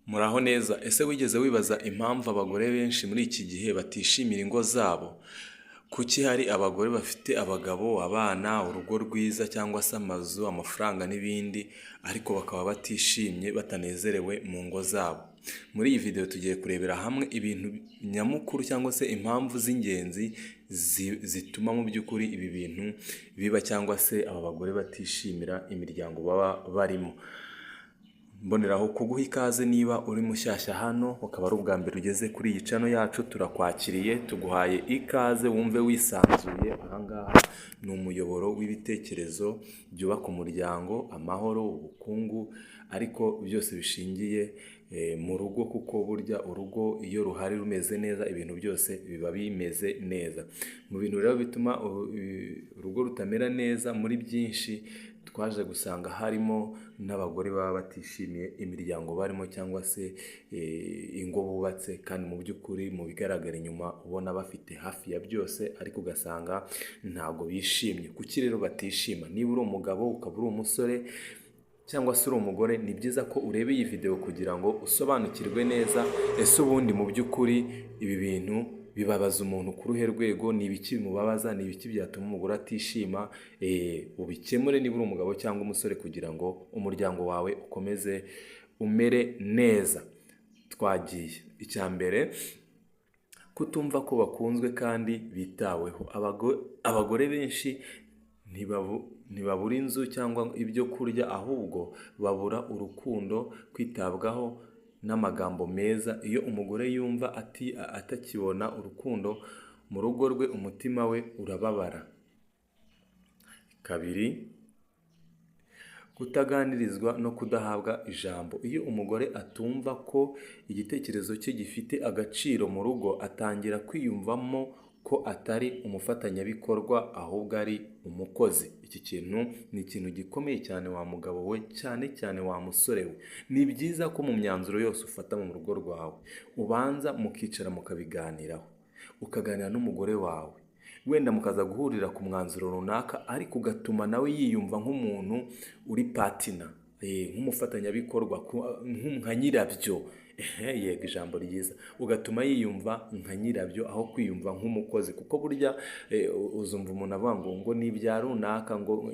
Muraho neza, ese wigeze wibaza impamvu abagore benshi muri iki gihe batishimira ingo zabo? Kuki hari abagore bafite abagabo, abana, urugo rwiza cyangwa se amazu, amafaranga n'ibindi, ariko bakaba batishimye, batanezerewe mu ngo zabo? Muri iyi video tugiye kurebera hamwe ibintu nyamukuru cyangwa se impamvu z'ingenzi zituma mu by'ukuri ibi bintu biba cyangwa se aba bagore batishimira imiryango baba barimo. Mboneraho kuguha ikaze niba uri mushyashya hano, ukaba ari ubwa mbere ugeze kuri iyi channel yacu, turakwakiriye, tuguhaye ikaze, wumve wisanzuye. Aha ngaha ni umuyoboro w'ibitekerezo byubaka umuryango, amahoro, ubukungu, ariko byose bishingiye mu rugo, kuko burya urugo iyo ruhari rumeze neza, ibintu byose biba bimeze neza. Mu bintu rero bituma urugo rutamera neza muri byinshi, twaje gusanga harimo n'abagore baba batishimiye imiryango barimo cyangwa se ingo bubatse, kandi mu by'ukuri mu bigaragara inyuma ubona bafite hafi ya byose, ariko ugasanga ntabwo bishimye. Kuki rero batishima? Niba uri umugabo, ukaba uri umusore cyangwa se uri umugore, ni byiza ko ureba iyi video kugira ngo usobanukirwe neza ese ubundi mu by'ukuri ibi bintu bibabaza umuntu ku ruhe rwego, ni ibiki bimubabaza, ni ibiki byatuma umugore atishima, ubikemure niba uri umugabo cyangwa umusore kugira ngo umuryango wawe ukomeze umere neza. Twagiye. Icya mbere, kutumva ko bakunzwe kandi bitaweho. Abagore benshi ntibabura inzu cyangwa ibyo kurya, ahubwo babura urukundo, kwitabwaho n'amagambo meza. Iyo umugore yumva atakibona urukundo mu rugo rwe, umutima we urababara. Kabiri, kutaganirizwa no kudahabwa ijambo. Iyo umugore atumva ko igitekerezo cye gifite agaciro mu rugo, atangira kwiyumvamo ko atari umufatanyabikorwa ahubwo ari umukozi. Iki kintu ni ikintu gikomeye cyane wa mugabo we, cyane cyane wa musore we. Ni byiza ko mu myanzuro yose ufata mu rugo rwawe ubanza mukicara mukabiganiraho, ukaganira n'umugore wawe, wenda mukaza guhurira ku mwanzuro runaka, ariko ugatuma nawe yiyumva nk'umuntu uri partner, nk'umufatanyabikorwa, nka nyirabyo. Yego, ijambo ryiza, ugatuma yiyumva nka nyirabyo aho kwiyumva nk'umukozi, kuko burya uzumva umuntu avuga ngo ni ibya runaka, ngo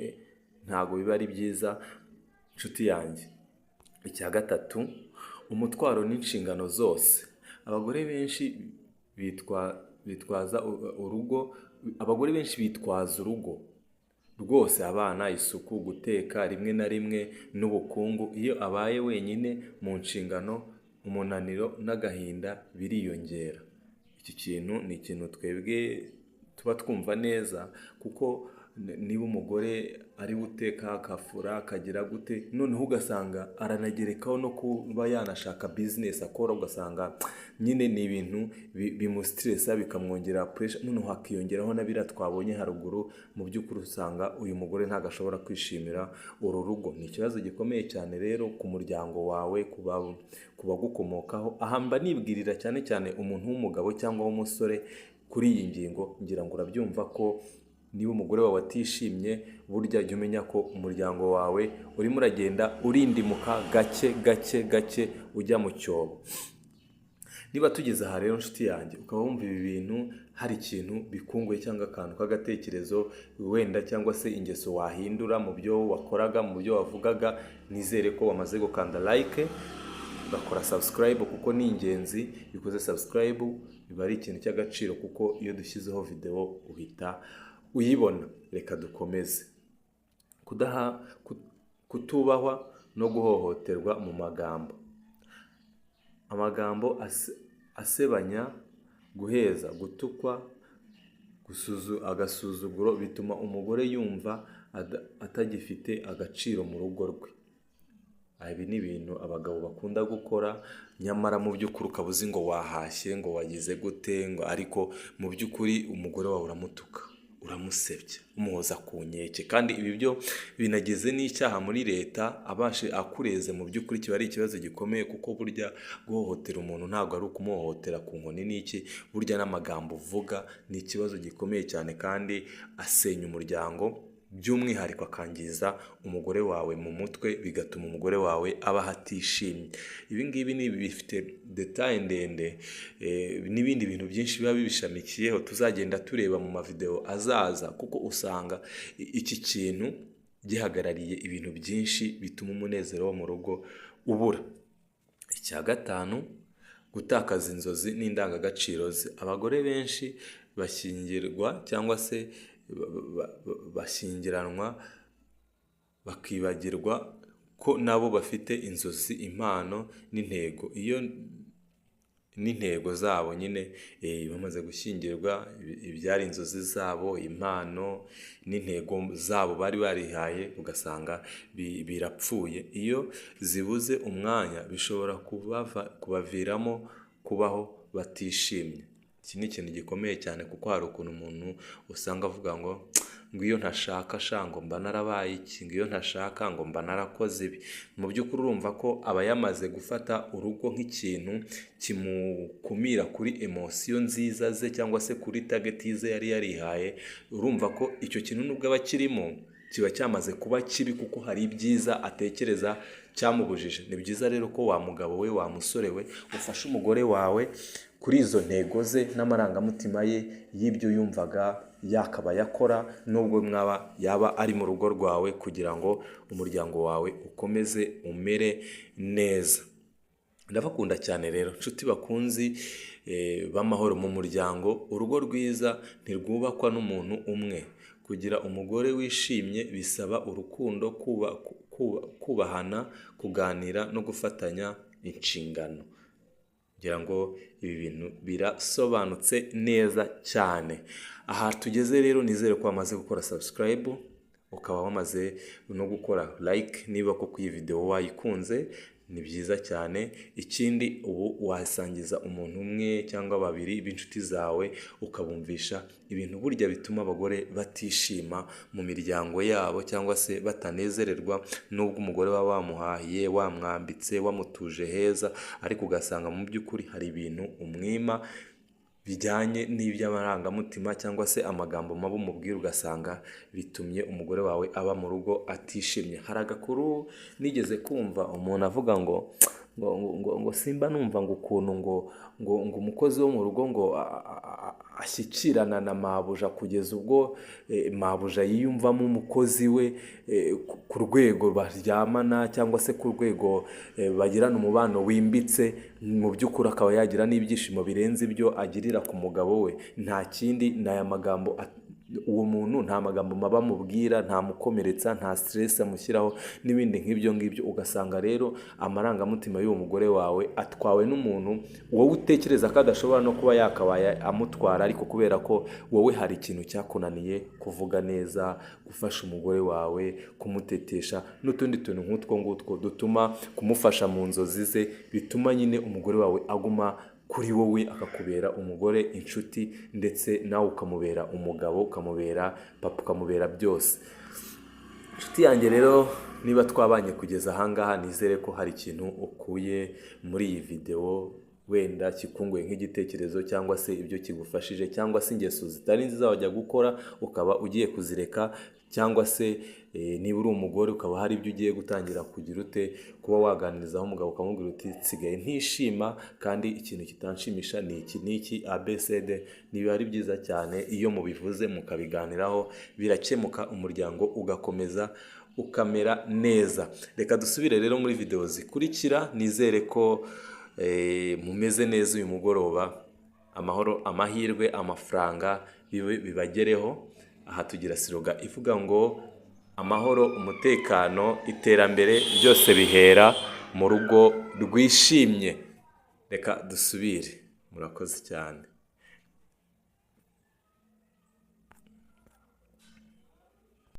ntabwo biba ari byiza, nshuti yanjye. Icya gatatu, umutwaro n'inshingano zose. Abagore benshi bitwaza urugo, abagore benshi bitwaza urugo rwose, abana, isuku, guteka, rimwe na rimwe n'ubukungu. Iyo abaye wenyine mu nshingano, umunaniro n'agahinda biriyongera. Iki kintu ni ikintu twebwe tuba twumva neza, kuko niba umugore ari we uteka, akafura, akagira gute, noneho ugasanga aranagerekaho no kuba yanashaka business akora, ugasanga nyine ni ibintu bimustressa, bikamwongerera pressure, noneho hakiyongeraho na biriya twabonye haruguru. Mu by'ukuri usanga uyu mugore ntabwo ashobora kwishimira uru rugo. Ni ikibazo gikomeye cyane rero ku muryango wawe, ku bagukomokaho. Aha mba nibwirira cyane cyane umuntu w'umugabo cyangwa w'umusore kuri iyi ngingo. Ngira ngo urabyumva ko niba umugore wawe atishimye, burya jya umenya ko umuryango wawe urimo uragenda urindimuka gake gake gake ujya mu cyobo. Niba tugeze aha rero, nshuti yanjye, ukaba wumva ibi bintu hari ikintu bikunguye cyangwa akantu k'agatekerezo wenda, cyangwa se ingeso wahindura mu byo wakoraga, mu byo wavugaga, nizere ko wamaze gukanda like, ugakora subscribe, kuko ni ingenzi. Iyo ukoze subscribe biba ari ikintu cy'agaciro, kuko iyo dushyizeho video uhita uyibona. Reka dukomeze. Kudaha, kutubahwa no guhohoterwa mu magambo. Amagambo asebanya, guheza, gutukwa, agasuzuguro bituma umugore yumva atagifite agaciro mu rugo rwe. Ibi ni ibintu abagabo bakunda gukora, nyamara mu by'ukuri ukaba uzi ngo wahashye, ngo wagize gute, ngo ariko mu by'ukuri umugore wawe uramutuka, uramusebya, umuhoza ku nkeke. Kandi ibi byo binageze n'icyaha muri leta, abashe akureze, mu by'ukuri kiba ari ikibazo gikomeye, kuko burya guhohotera umuntu ntabwo ari ukumuhohotera ku nkoni n'iki, burya n'amagambo uvuga ni ikibazo gikomeye cyane kandi asenya umuryango. By'umwihariko akangiza umugore wawe mu mutwe, bigatuma umugore wawe abaho atishimye. Ibi ngibi ni bifite détails ndende n'ibindi bintu byinshi biba bibishamikiyeho tuzagenda tureba mu mavideo azaza, kuko usanga iki kintu gihagarariye ibintu byinshi bituma umunezero wo mu rugo ubura. Icya gatanu, gutakaza inzozi n'indangagaciro ze. Abagore benshi bashyingirwa cyangwa se bashyingiranwa bakibagirwa ko nabo bafite inzozi, impano n'intego. Iyo n'intego zabo nyine, bamaze gushyingirwa, ibyari inzozi zabo, impano n'intego zabo bari barihaye, ugasanga birapfuye. Iyo zibuze umwanya, bishobora kubaviramo kubaho batishimye. Iki ni ikintu gikomeye cyane, kuko hari ukuntu umuntu usanga avuga ngo iyo ntashaka sha, ngo mba narabaye iki, ngo iyo ntashaka, ngo mba narakoze ibi. Mu by'ukuri urumva ko aba yamaze gufata urugo nk'ikintu kimukumira kuri émotions nziza ze cyangwa se kuri target ze yari yarihaye. Urumva ko icyo kintu, nubwo aba akirimo, kiba cyamaze kuba kibi, kuko hari ibyiza atekereza cyamubujije. Ni byiza rero ko wa mugabo we, wa musore we, ufasha umugore wawe kuri izo ntego ze n'amarangamutima ye y'ibyo yumvaga yakaba yakora, nubwo mwaba yaba ari mu rugo rwawe, kugira ngo umuryango wawe ukomeze umere neza. Ndabakunda cyane rero, nshuti bakunzi b'amahoro mu muryango. Urugo rwiza ntirwubakwa n'umuntu umwe. Kugira umugore wishimye bisaba urukundo, kubahana, kuganira no gufatanya inshingano. Ngira ngo ibi bintu birasobanutse neza cyane. Aha tugeze rero, nizere ko wamaze gukora subscribe, ukaba wamaze no gukora like niba koko iyi video wayikunze. Ni byiza cyane. Ikindi, ubu wasangiza umuntu umwe cyangwa babiri b'inshuti zawe, ukabumvisha ibintu burya bituma abagore batishima mu miryango yabo cyangwa se batanezererwa, nubwo umugore waba wamuhahiye, wamwambitse, wamutuje heza, ariko ugasanga mu by'ukuri hari ibintu umwima bijyanye n'iby'amarangamutima cyangwa se amagambo mabi umubwira, ugasanga bitumye umugore wawe aba mu rugo atishimye. Hari agakuru nigeze kumva umuntu avuga ngo simba numva ngo ukuntu ngo umukozi wo mu rugo ngo ashyikirana na mabuja kugeza ubwo mabuja yiyumvamo umukozi we ku rwego baryamana cyangwa se ku rwego bagirana umubano wimbitse, mu by'ukuri akaba yagira n'ibyishimo birenze ibyo agirira ku mugabo we. Nta kindi, ni aya magambo. Uwo muntu nta magambo mabi amubwira, ntamukomeretsa, nta stress amushyiraho n'ibindi nk'ibyo ngibyo. Ugasanga rero amarangamutima y'uwo mugore wawe atwawe n'umuntu wowe utekereza ko adashobora no kuba yakabaye amutwara, ariko kubera ko wowe hari ikintu cyakunaniye: kuvuga neza, gufasha umugore wawe, kumutetesha n'utundi tuntu nk'utwo ngutwo dutuma kumufasha mu nzozi ze, bituma nyine umugore wawe aguma kuri wowe, akakubera umugore, inshuti, ndetse nawe ukamubera umugabo, ukamubera papa, ukamubera byose. Inshuti yanjye rero, niba twabanye kugeza ahangaha, nizere ko hari ikintu ukuye muri iyi videwo, wenda kikunguye nk'igitekerezo cyangwa se ibyo kigufashije, cyangwa se ingeso zitari nziza wajya gukora ukaba ugiye kuzireka, cyangwa se niba uri umugore ukaba hari ibyo ugiye gutangira kugira ute, kuba waganirizaho umugabo, ukamubwira uti: "Nsigaye ntishima, kandi ikintu kitanshimisha ni iki n'iki, ABCD." Niba ari byiza cyane iyo mubivuze, mukabiganiraho, birakemuka, umuryango ugakomeza ukamera neza. Reka dusubire rero muri videwo zikurikira. Nizere ko mumeze neza uyu mugoroba. Amahoro, amahirwe, amafaranga bibagereho. Aha tugira slogan ivuga ngo: "Amahoro, umutekano, iterambere byose bihera mu rugo rwishimye." Reka dusubire. Murakoze cyane.